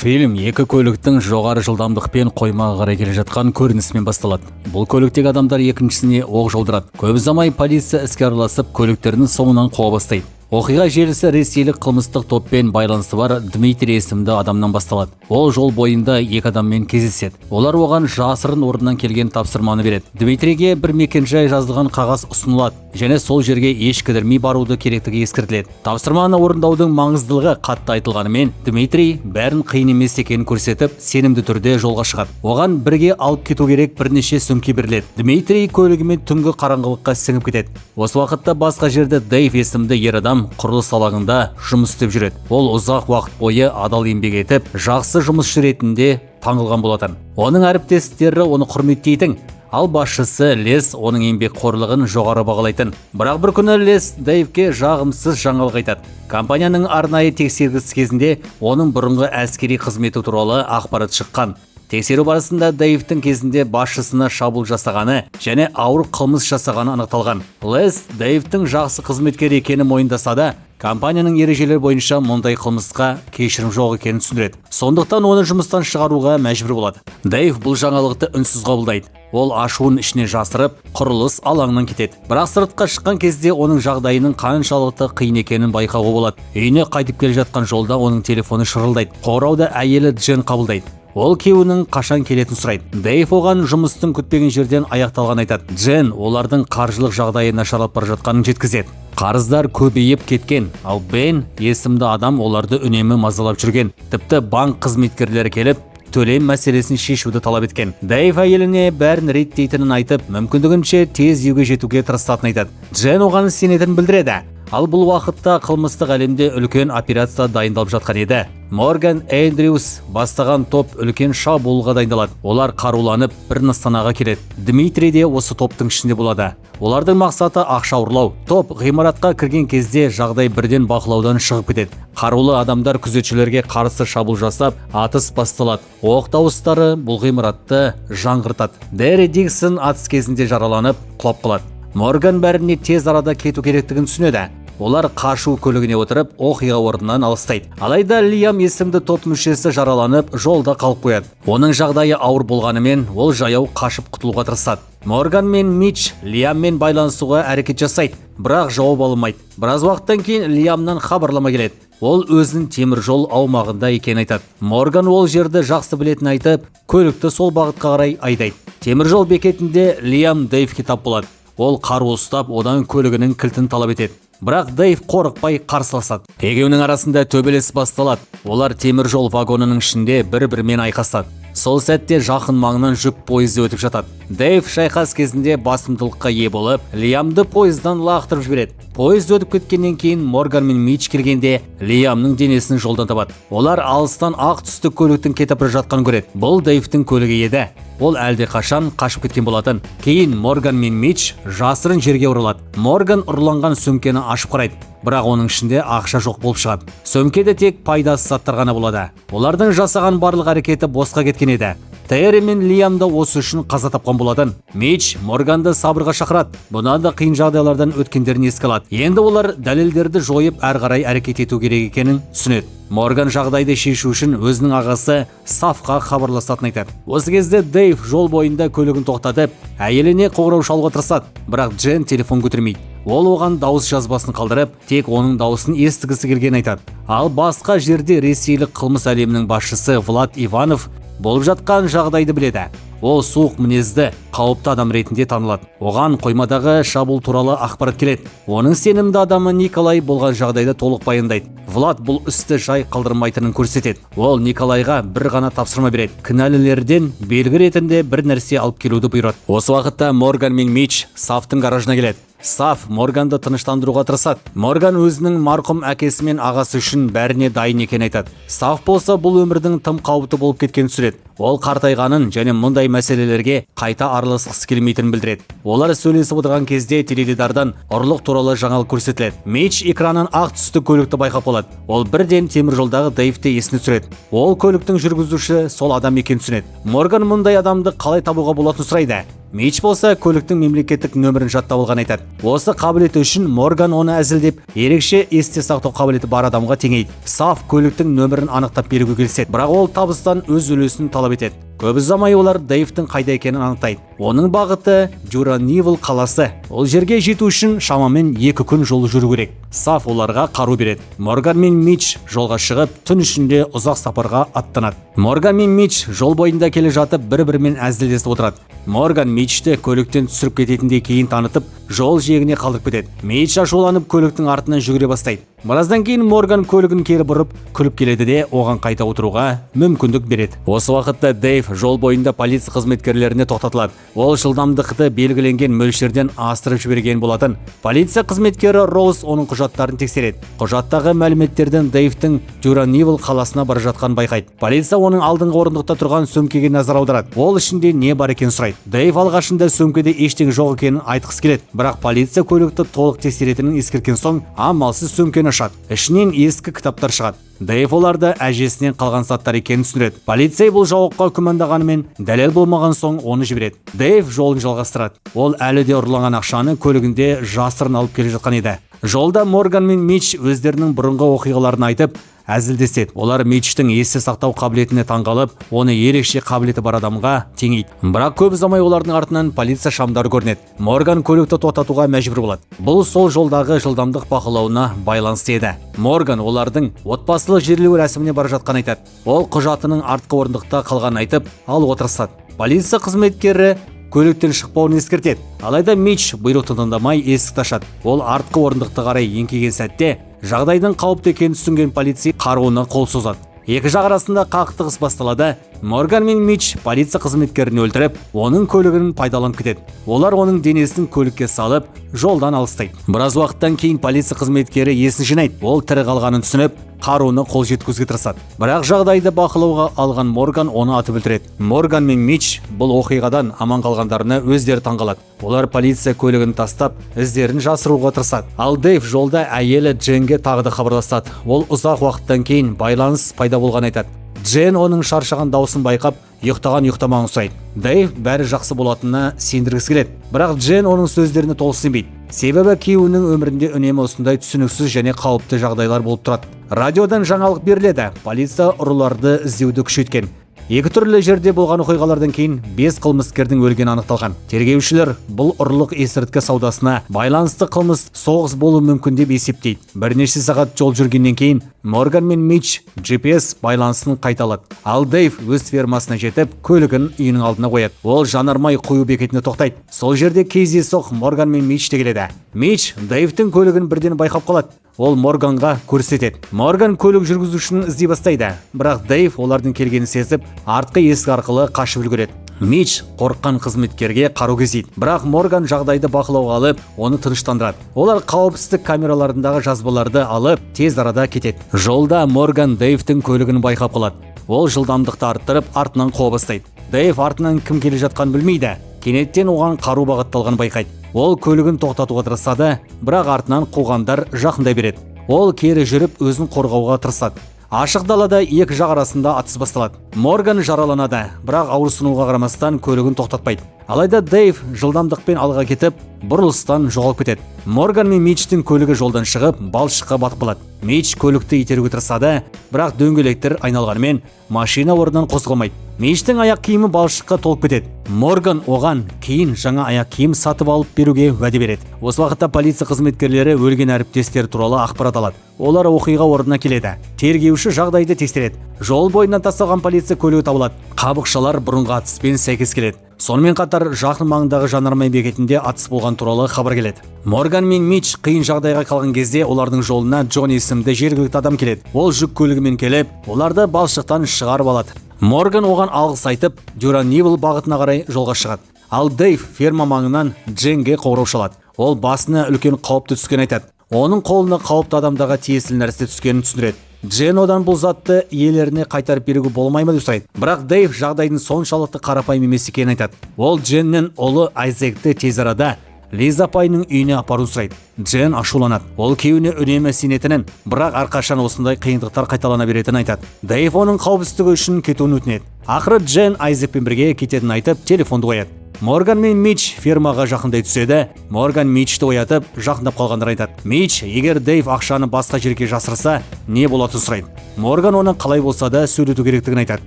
Фильм екі көліктің жоғары жылдамдықпен қоймаға қарай келе жатқан көрінісімен басталады. Бұл көліктегі адамдар екіншісіне оқ жаудырады. Көп ұзамай полиция іске араласып, көліктердің соңынан қуа бастайды. Оқиға желісі ресейлік қылмыстық топпен байланысы бар Дмитрий есімді адамнан басталады. Ол жол бойында екі адаммен кездеседі. Олар оған жасырын орнынан келген тапсырманы береді. Дмитрийге бір мекенжай жазылған қағаз ұсынылады және сол жерге еш кідірмей баруды керектігі ескертіледі. Тапсырманы орындаудың маңыздылығы қатты айтылғанымен, Дмитрий бәрін қиын емес екенін көрсетіп, сенімді түрде жолға шығады. Оған бірге алып кету керек бірнеше сөмке беріледі. Дмитрий көлігімен түнгі қараңғылыққа сіңіп кетеді. Осы уақытта басқа жерде Дэйв есімді ер адам құрылыс алаңында жұмыс істеп жүреді. Ол ұзақ уақыт бойы адал еңбек етіп, жақсы жұмысшы ретінде танылған болатын. Оның әріптестері оны құрметтейтін, ал басшысы Лес оның еңбекқорлығын жоғары бағалайтын. Бірақ бір күні Лес Дэйвке жағымсыз жаңалық айтады. Компанияның арнайы тексеріс кезінде оның бұрынғы әскери қызметі туралы ақпарат шыққан. Тексеру барысында Дэйвтің кезінде басшысына шабуыл жасағаны және ауыр қылмыс жасағаны анықталған. Лес Дэйвтің жақсы қызметкер екенін мойындаса да, компанияның ережелері бойынша мұндай қылмысқа кешірім жоқ екенін түсіндіреді. Сондықтан оны жұмыстан шығаруға мәжбүр болады. Дэйв бұл жаңалықты үнсіз қабылдайды. Ол ашуын ішіне жасырып, құрылыс алаңынан кетеді. Бірақ сыртқа шыққан кезде оның жағдайының қаншалықты қиын екенін байқауға болады. Үйіне қайтып келе жатқан жолда оның телефоны шырылдайды. Қоңырауды әйелі Джен қабылдайды. Ол күйеуінің қашан келетінін сұрайды. Дэйв оған жұмыстың күтпеген жерден аяқталғанын айтады. Джен олардың қаржылық жағдайы нашарлап бара жатқанын жеткізеді. Қарыздар көбейіп кеткен, ал Бен есімді адам оларды үнемі мазалап жүрген. Тіпті банк қызметкерлері келіп, төлем мәселесін шешуді талап еткен. Дэйв әйеліне бәрін реттейтінін айтып, мүмкіндігінше тез үйге жетуге тырысатынын айтады. Джен оған сенетінін білдіреді. Ал бұл уақытта қылмыстық әлемде үлкен операция дайындалып жатқан еді. Морган Эндрюс бастаған топ үлкен шабуылға дайындалады. Олар қаруланып, бір нысанаға келеді. Дмитрий де осы топтың ішінде болады. Олардың мақсаты — ақша ұрлау. Топ ғимаратқа кірген кезде жағдай бірден бақылаудан шығып кетеді. Қарулы адамдар күзетшілерге қарсы шабуыл жасап, атыс басталады. Оқ дауыстары бұл ғимаратты жаңғыртады. Дерри Диксон атыс кезінде жараланып, құлап қалады. Морган бәріне тез арада кету керектігін түсінеді. Олар қашу көлігіне отырып, оқиға орнынан алыстайды. Алайда Лиам есімді топ мүшесі жараланып, жолда қалып қояды. Оның жағдайы ауыр болғанымен, ол жаяу қашып құтылуға тырысады. Морган мен Митч Лиаммен байланысуға әрекет жасайды, бірақ жауап алмайды. Біраз уақыттан кейін Лиамнан хабарлама келеді. Ол өзінің темір жол аумағында екенін айтады. Морган ол жерді жақсы білетінін айтып, көлікті сол бағытқа қарай айдайды. Темір жол бекетінде Лиам Дэйвке тап болады. Ол қару ұстап, одан көлігінің кілтін талап етеді. Бірақ Дэйв қорықпай қарсыласады. Екеуінің арасында төбелес басталады. Олар темір жол вагонының ішінде бір-бірімен айқасады. Сол сәтте жақын маңнан жүк пойызы өтіп жатады. Дэйв шайқас кезінде басымдылыққа ие болып, Лиамды пойыздан лақтырып жібереді. Пойыз өтіп кеткеннен кейін Морган мен Митч келгенде Лиамның денесін жолдан табады. Олар алыстан ақ түсті көліктің кетіп бара жатқанын көреді. Бұл Дэйвтің көлігі еді. Ол әлде қашан қашып кеткен болатын. Кейін Морган мен Митч жасырын жерге оралады. Морган ұрланған сөмкені ашып қарайды. Бірақ оның ішінде ақша жоқ болып шығады. Сөмкеде тек пайдасыз заттар ғана болады. Олардың жасаған барлық әрекеті босқа кеткен еді. Терри мен Лиам да осы үшін қаза тапқан болатын. Митч Морганды сабырға шақырады. Бұнан да қиын жағдайлардан өткендерін еске алады. Енді олар дәлелдерді жойып, әрі қарай әрекет ету керек екенін түсінеді. Морган жағдайды шешу үшін өзінің ағасы Сафқа хабарласатынын айтады. Осы кезде Дэйв жол бойында көлігін тоқтатып, әйеліне қоңырау шалуға тырысады, бірақ Джен телефон көтермейді. Ол оған дауыс жазбасын қалдырып, тек оның дауысын естігісі келгенін айтады. Ал басқа жерде ресейлік қылмыс әлемінің басшысы Влад Иванов болып жатқан жағдайды біледі. Ол суық мінезді, қауіпті адам ретінде танылады. Оған қоймадағы шабуыл туралы ақпарат келеді. Оның сенімді адамы Николай болған жағдайды толық баяндайды. Влад бұл істі жай қалдырмайтынын көрсетеді. Ол Николайға бір ғана тапсырма береді: кінәлілерден белгі ретінде бір нәрсе алып келуді бұйырады. Осы уақытта Морган мен Митч Сафтың гаражына келеді. Саф Морганды тыныштандыруға тырысады. Морган өзінің марқұм әкесі мен ағасы үшін бәріне дайын екенін айтады. Саф болса, бұл өмірдің тым қауіпті болып кеткенін түсінеді. Ол қартайғанын және мұндай мәселелерге қайта араласқысы келмейтінін білдіреді. Олар сөйлесіп отырған кезде теледидардан ұрлық туралы жаңалық көрсетіледі. Митч экраннан ақ түсті көлікті байқап қалады. Ол бірден темір жолдағы Дэйвті есіне түсіреді. Ол көліктің жүргізуші сол адам екенін түсінеді. Морган мұндай адамды қалай табуға болатынын сұрайды. Митч болса көліктің мемлекеттік нөмірін жаттап алған айтады. Осы қабілеті үшін Морган оны әзілдеп, ерекше есте сақтау қабілеті бар адамға теңейді. Саф көліктің нөмірін анықтап беруге келіседі, бірақ ол табыстан өз үлесін талап етеді. Көп ұзамай олар Дэйвтің қайда екенін анықтайды. Оның бағыты Дюранивл қаласы. Ол жерге жету үшін шамамен 2 күн жол жүру керек. Саф оларға қару береді. Морган мен Митч жолға шығып, түн ішінде ұзақ сапарға аттанады. Морган мен Митч жол бойында келе жатып, бір-бірімен әзілдесіп отырады. Морган Митчті көліктен түсіріп кететіндей кейін танытып, жол жиегіне қалдырып кетеді. Митч ашуланып, көліктің артынан жүгіре бастайды. Біраздан кейін Морган көлігін кері бұрып, күліп келеді де, оған қайта отыруға мүмкіндік береді. Осы уақытта Дэйв жол бойында полиция қызметкерлеріне тоқтатылады. Ол жылдамдықты белгіленген мөлшерден асырып жіберген болатын. Полиция қызметкері Роуз оның құжаттарын тексереді. Құжаттағы мәліметтерден Дэйвтің Дюранивл қаласына бара жатқанын байқайды. Полиция оның алдыңғы орындықта тұрған сөмкеге назар аударады. Ол ішінде не бар екенін сұрайды. Дэйв алғашында сөмкеде ештеңе жоқ екенін айтқысы келеді, бірақ полиция көлікті толық тексеретінін ескерткен соң, амалсыз сөмкені ашады. Ішінен ескі кітаптар шығады. Дэйв оларды әжесінен қалған заттар екенін түсіндіреді. Полицей бұл жауапқа күмәндағанымен, дәлел болмаған соң оны жібереді. Дэйв жолын жалғастырады. Ол әлі де ұрланған ақшаны көлігінде жасырын алып келе жатқан еді. Жолда Морган мен Митч өздерінің бұрынғы оқиғаларын айтып, әзілдеседі. Олар Митчтің есте сақтау қабілетіне таңғалып, оны ерекше қабілеті бар адамға теңейді. Бірақ көп ұзамай олардың артынан полиция шамдары көрінеді. Морган көлікті тоқтатуға мәжбүр болады. Бұл сол жолдағы жылдамдық бақылауына байланысты еді. Морган олардың отбасылық жерлеу рәсіміне бара жатқанын айтады. Ол құжатының артқы орындықта қалғанын айтып, алуға тырысады. Полиция қызметкері көліктен шықпауын ескертеді. Алайда Митч бұйрықты тыңдамай, есікті ашады. Ол артқы орындықты қарай еңкейген сәтте, жағдайдың қауіпті екенін түсінген полицей қаруына қол созады. Екі жақ арасында қақтығыс басталады. Морган мен Митч полиция қызметкерін өлтіріп, оның көлігін пайдаланып кетеді. Олар оның денесін көлікке салып, жолдан алыстайды. Біраз уақыттан кейін полиция қызметкері есін жинайды. Ол тірі қалғанын түсініп, қаруына қол жеткізуге тырысады. Бірақ жағдайды бақылауға алған Морган оны атып өлтіреді. Морган мен Митч бұл оқиғадан аман қалғандарына өздері таңғалады. Олар полиция көлігін тастап, іздерін жасыруға тырысады. Ал Дэйв жолда әйелі Дженге тағы да хабарласады. Ол ұзақ уақыттан кейін байланыс пайда болғанын айтады. Джен оның шаршаған даусын байқап, ұйықтаған ұйықтамағын сұрайды. Дэйв бәрі жақсы болатынына сендіргісі келеді. Бірақ Джен оның сөздеріне толық сенбейді. Себебі күйеуінің өмірінде үнемі осындай түсініксіз және қауіпті жағдайлар болып тұрады. Радиодан жаңалық беріледі. Полиция ұрыларды іздеуді күшейткен. Екі түрлі жерде болған оқиғалардан кейін бес қылмыскердің өлгені анықталған. Тергеушілер бұл ұрлық, есірткі саудасына байланысты қылмыс, соғыс болуы мүмкін деп есептейді. Бірнеше сағат жол жүргеннен кейін Морган мен Митч GPS байланысын қайта алады. Ал Дэйв өз фермасына жетіп, көлігін үйінің алдына қояды. Ол жанармай құю бекетіне тоқтайды. Сол жерде кездейсоқ Морган мен Митч те келеді. Митч Дэйвтің көлігін бірден байқап қалады. Ол Морганға көрсетеді. Морган көлік жүргізушіні іздей бастайды. Бірақ Дэйв олардың келгенін сезіп, артқы есік арқылы қашып үлгереді. Митч қорыққан қызметкерге қару кезейді. Бірақ Морган жағдайды бақылауға алып, оны тыныштандырады. Олар қауіпсіздік камераларындағы жазбаларды алып, тез арада кетеді. Жолда Морган Дэйвтің көлігін байқап қалады. Ол жылдамдықты арттырып, артынан қуа бастайды. Дэйв артынан кім келе жатқанын білмейді. Кенеттен оған қару бағытталғанын байқайды. Ол көлігін тоқтатуға тырысады, бірақ артынан қуғандар жақындай береді. Ол кері жүріп, өзін қорғауға тырысады. Ашық далада екі жақ арасында атыс басталады. Морган жараланады, бірақ ауырсынуға қарамастан көлігін тоқтатпайды. Алайда Дэйв жылдамдықпен алға кетіп, бұрылыстан жоғалып кетеді. Морган мен Митчтің көлігі жолдан шығып, балшыққа батып қалады. Митч көлікті итеруге тырысады, бірақ дөңгелектер айналғанымен машина орнынан қозғалмайды. Митчтің аяқ киімі балшыққа толып кетеді. Морган оған кейін жаңа аяқ киім сатып алып беруге уәде береді. Осы уақытта полиция қызметкерлері өлген әріптестері туралы ақпарат алады. Олар оқиға орнына келеді. Тергеуші жағдайды тексереді. Жол бойынан тасталған полиция көлігі табылады. Қабықшалар бұрынғы атыспен сәйкес келеді. Сонымен қатар жақын маңдағы жанармай бекетінде атыс болған туралы хабар келеді. Морган мен Митч қиын жағдайға қалған кезде олардың жолына Джон есімді жергілікті адам келеді. Ол жүк көлігімен келіп, оларды балшықтан шығарып алады. Морган оған алғыс айтып, Дюранивл бағытына қарай жолға шығады. Ал Дэйв ферма маңынан Дженге қоңырау шалады. Ол басына үлкен қауіпті түскенін айтады. Оның қолына қауіпті адамдарға тиесілі нәрсе түскенін түсіндіреді. Джен одан бұл затты иелеріне қайтарып беруге болмай ма деп сұрайды. Бірақ Дэйв жағдайдың соншалықты қарапайым емес екенін айтады. Ол Дженнен ұлы Айзекті тез арада Лиза апайының үйіне апаруын сұрайды. Джен ашуланады. Ол күйеуіне үнемі сенетінін, бірақ әрқашан осындай қиындықтар қайталана беретінін айтады. Дэйв оның қауіпсіздігі үшін кетуін өтінеді. Ақыры Джен Айзекпен бірге кететінін айтып, телефонды қояды. Морган мен Митч фермаға жақындай түседі. Морган Митчті оятып, жақындап қалғандарын айтады. Митч егер Дэйв ақшаны басқа жерге жасырса, не болатынын сұрайды. Морган оны қалай болса да сөйлету керектігін айтады.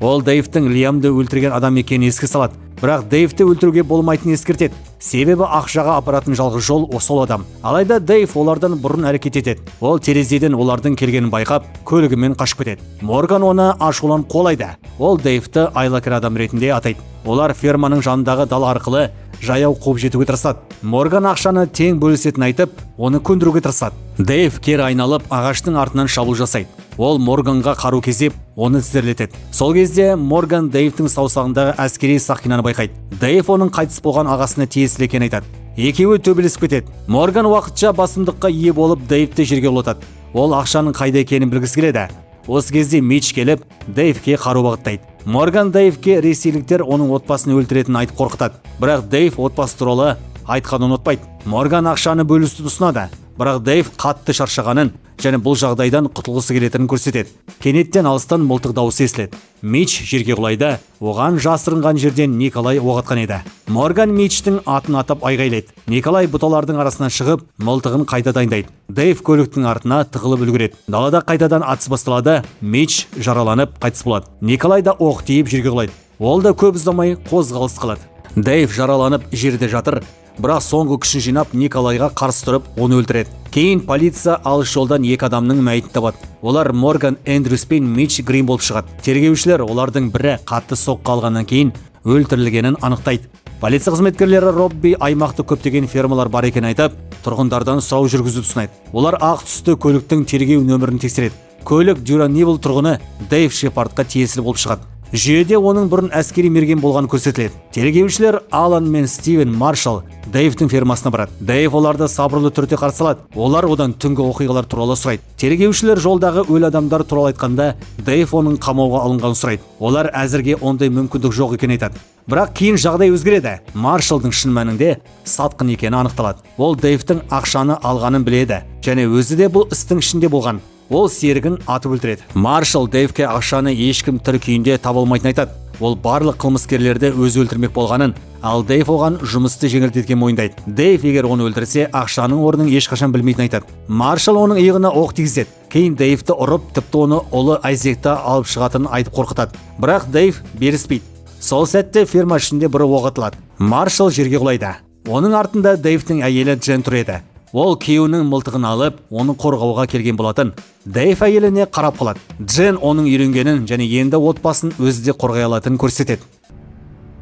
Ол Дэйвтің Лиамды өлтірген адам екенін еске салады. Бірақ Дэйвті өлтіруге болмайтынын ескертеді. Себебі ақшаға апаратын жалғыз жол сол адам. Алайда Дэйв олардан бұрын әрекет етеді. Ол терезеден олардың келгенін байқап, көлігімен қашып кетеді. Морган оны ашуланып қуалайды. Ол Дэйвті айлакер адам ретінде атайды. Олар ферманың жанындағы дала арқылы жаяу қуып жетуге тырысады. Морган ақшаны тең бөлісетінін айтып, оны көндіруге тырысады. Дэйв кері айналып, ағаштың артынан шабуыл жасайды. Ол Морганға қару кезеп, оны тізерлетеді. Сол кезде Морган Дэйвтің саусағындағы әскери сақинаны байқайды. Дэйв оның қайтыс болған ағасына тиесілі екенін айтады. Екеуі төбелесіп кетеді. Морган уақытша басымдыққа ие болып, Дэйвті жерге құлатады. Ол ақшаның қайда екенін білгісі келеді. Осы кезде Митч келіп, Дэйвке қару бағыттайды. Морган Дэйвке ресейліктер оның отбасын өлтіретінін айтып қорқытады. Бірақ Дэйв отбасы туралы айтқанын ұмытпайды. Морган ақшаны бөлісуді ұсынады. Бірақ Дэйв қатты шаршағанын және бұл жағдайдан құтылғысы келетінін көрсетеді. Кенеттен алыстан мылтық дауысы естіледі. Митч жерге құлайды, оған жасырынған жерден Николай оқ атқан еді. Морган Митчтің атын атап айғайлайды. Николай бұталардың арасынан шығып, мылтығын қайта дайындайды. Дэйв көліктің артына тығылып үлгереді. Далада қайтадан атыс басталады, Митч жараланып қайтыс болады. Николай да оқ тиіп жерге құлайды. Ол да көп ұзамай қозғалыс қалады. Дэйв жараланып жерде жатыр, бірақ соңғы күшін жинап, Николайға қарсы тұрып, оны өлтіреді. Кейін полиция алыс жолдан екі адамның мәйітін табады. Олар Морган Эндрюс пен Митч Грин болып шығады. Тергеушілер олардың бірі қатты соққы алғаннан кейін өлтірілгенін анықтайды. Полиция қызметкерлері Робби аймақта көптеген фермалар бар екенін айтып, тұрғындардан сұрау жүргізуді ұсынады. Олар ақ түсті көліктің тергеу нөмірін тексереді. Көлік Дюранивл тұрғыны Дэйв Шепардқа тиесілі болып шығады. Жүйеде оның бұрын әскери мерген болғаны көрсетіледі. Тергеушілер Алан мен Стивен Маршалл Дэйвтің фермасына барады. Дэйв оларды сабырлы түрде қарсы алады. Олар одан түнгі оқиғалар туралы сұрайды. Тергеушілер жолдағы өлі адамдар туралы айтқанда, Дэйв оның қамауға алынғанын сұрайды. Олар әзірге ондай мүмкіндік жоқ екенін айтады. Бірақ кейін жағдай өзгереді. Маршалдың шын мәнінде сатқын екені анықталады. Ол Дэйвтің ақшаны алғанын біледі және өзі де бұл істің ішінде болған. Ол серігін атып өлтіреді. Маршал Дэйвке ақшаны ешкім тірі күйінде таба алмайтынын айтады. Ол барлық қылмыскерлерді өзі өлтірмек болғанын, ал Дэйв оған жұмысты жеңілдеткенін мойындайды. Дэйв егер оны өлтірсе, ақшаның орнын ешқашан білмейтінін айтады. Маршал оның иығына оқ тигізеді. Кейін Дэйвті ұрып, тіпті оны ұлы Айзекті алып шығатынын айтып қорқытады. Бірақ Дэйв беріспейді. Сол сәтте ферма ішінде бір оқ атылады. Маршал жерге құлайды. Оның артында Дэйвтің әйелі Джен тұр еді. Ол күйеуінің мылтығын алып, оны қорғауға келген болатын. Дэйв әйеліне қарап қалады. Джен оның үйренгенін және енді отбасын өзі де қорғай алатынын көрсетеді.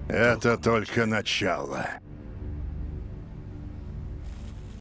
Это только начало.